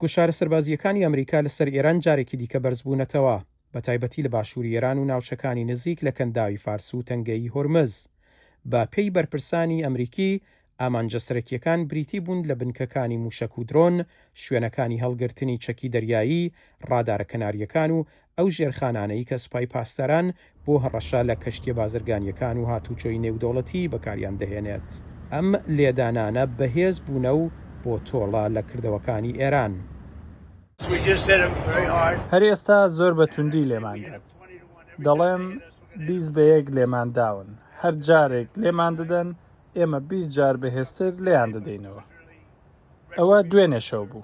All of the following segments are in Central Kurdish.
گوشارە سەربازییەکانی ئەمریکا لەسەر ئێران جارێکی دیکە بەرزبوونەتەوە، بەتایبەتی لە باشووری ئێران و ناوچەکانی نزیک لە کەنداوی فارس و تەنگەی هورمز. بە پێی بەرپرسانی ئەمریکی، ئامانجە سەرەکییەکان بریتی بوون لە بنکەکانی مووشەک و درۆن، شوێنەکانی هەڵگرتنی چەکی دەریایی، ڕادارە کەنارییەکان و ئەو ژێرخانانەی کە سوپای پاسداران بۆ هەڕەشە لە کەشتییە بازرگانییەکان و هاتوچۆی نێودەوڵەتی بەکاریان دەهێنێت. ئەم لێدانانە بەهێز بوونە و بۆ تۆڵە لە کردەوەکانی ئێران. هەر ئێستا زۆر بە توندی لێمان دەن. دەڵێم 20 بە یەک لێمان داون. هەر جارێک لێمان دەدەن، ئێمە 20 جار بەهێزتر لێیان دەدەینەوە. ئەوە دوێنێ شەو بوو.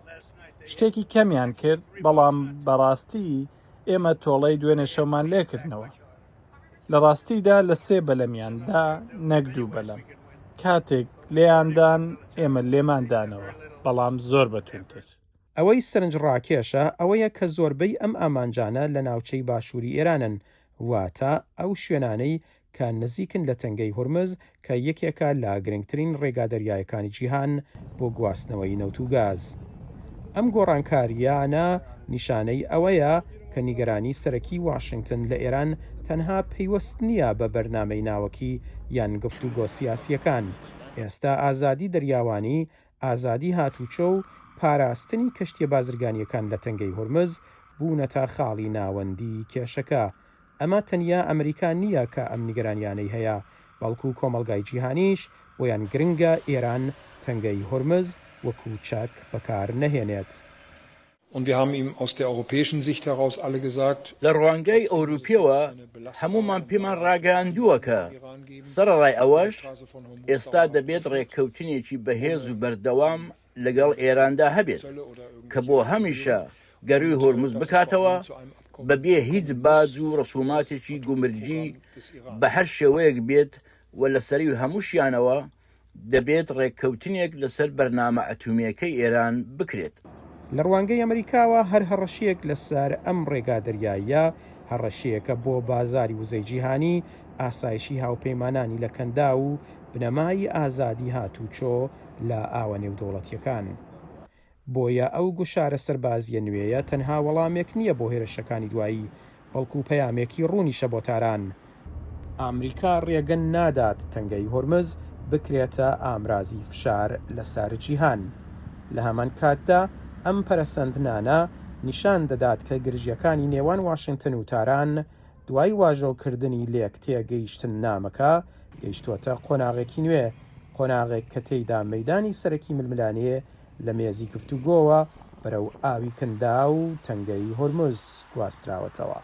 شتێکی کەمیان کرد، بەڵام بەڕاستی ئێمە تۆڵەی دوێنێ شەومان لێکردنەوە. لە ڕاستیدا لە سێ بەلەمیان دا نەک دوو بەلەم. کاتێک لێیان دان، ئێمە لێمان دانەوە، بەڵام زۆر بە توندتر. ئەوەی سەرنجڕاکێشە ئەوەیە کە زۆربەی ئەم ئامانجانە لە ناوچەی باشووری ئێرانن، واتە ئەو شوێنانەی کە نزیکن لە تەنگەی هورمز کە یەکێکە لە گرنگترین ڕێگا دەریایەکانی جیهان بۆ گواستنەوەی نەوت و گاز. ئەم گۆڕانکارییانە نیشانەی ئەوەیە کە نیگەرانی سەرەکی واشنگتن لە ئێران تەنها پەیوەست نییە بە بەرنامەی ناوەکی یان گفتوگۆ سیاسییەکان. ئێستا ئازادی دەریاوانی، ئازادی هاتوچۆ و پاراستنی کەشتییە بازرگانییەکان لە تەنگەی هورمز بوونەتە خاڵی ناوەندی کێشەکە. ئەمە تەنیا ئەمریکا نییە کە ئەم نیگەرانیانەی هەیە، بەڵکو کۆمەڵگای جیهانیش بۆیان گرنگە ئێران تەنگەی هورمز وەکو چەک بەکار نەهێنێت. لە ڕوانگەی ئەوروپییەوە هەموومان پێمان ڕاگەیاندووە کە سەرەڕای ئەوەش، ئێستا دەبێت ڕێککەوتنێکی بەهێز و بەردەوام لەگەڵ ئێراندا هەبێت کە بۆ هەمیشە گەرووی هورمز بکاتەوە بەبێ هیچ باج و ڕسوماتێکی گومرگی بە هەر شێوەیەک بێت و لە سەرووی هەمووشیانەوە دەبێت ڕێککەوتنێک لەسەر بەرنامە ئەتۆمییەکەی ئێران بکرێت. لە ڕوانگەی ئەمریکاوە هەر هەڕەشەیەک لەسەر ئەم ڕێگا دەریاییە هەڕەشەیەکە بۆ بازاری وزەی جیهانی، ئاسایشی هاوپەیمانانی لە کەنداو و بنەمای ئازادی هاتووچۆ لە ئاوە نێودەوڵەتییەکان. بۆیە ئەو گوشارە سەربازییە نوێیە تەنها وەڵامێک نییە بۆ هێرشەکانی دوایی، بەڵکو پەیامێکی ڕوونیشە بۆ تاران، ئامریکا ڕێگە نادات تەنگەی هورمز بکرێتە ئامرازی فشار لەسەر جیهان. لە هەمان کاتدا ئەم پەرەسەندنانە نیشان دەدات کە گرژییەکانی نێوان واشنتن و تاران دوای واژۆکردنی لێکتێگەیشتننامەکە گەیشتووەتە قۆناغێکی نوێ، قۆناغێک کە تێیدا مەیدانی سەرەکی ململانێ لە مێزی گفتوگۆوە بەرەو ئاوی کەنداو و تەنگەی هورمز گواستراوەتەوە.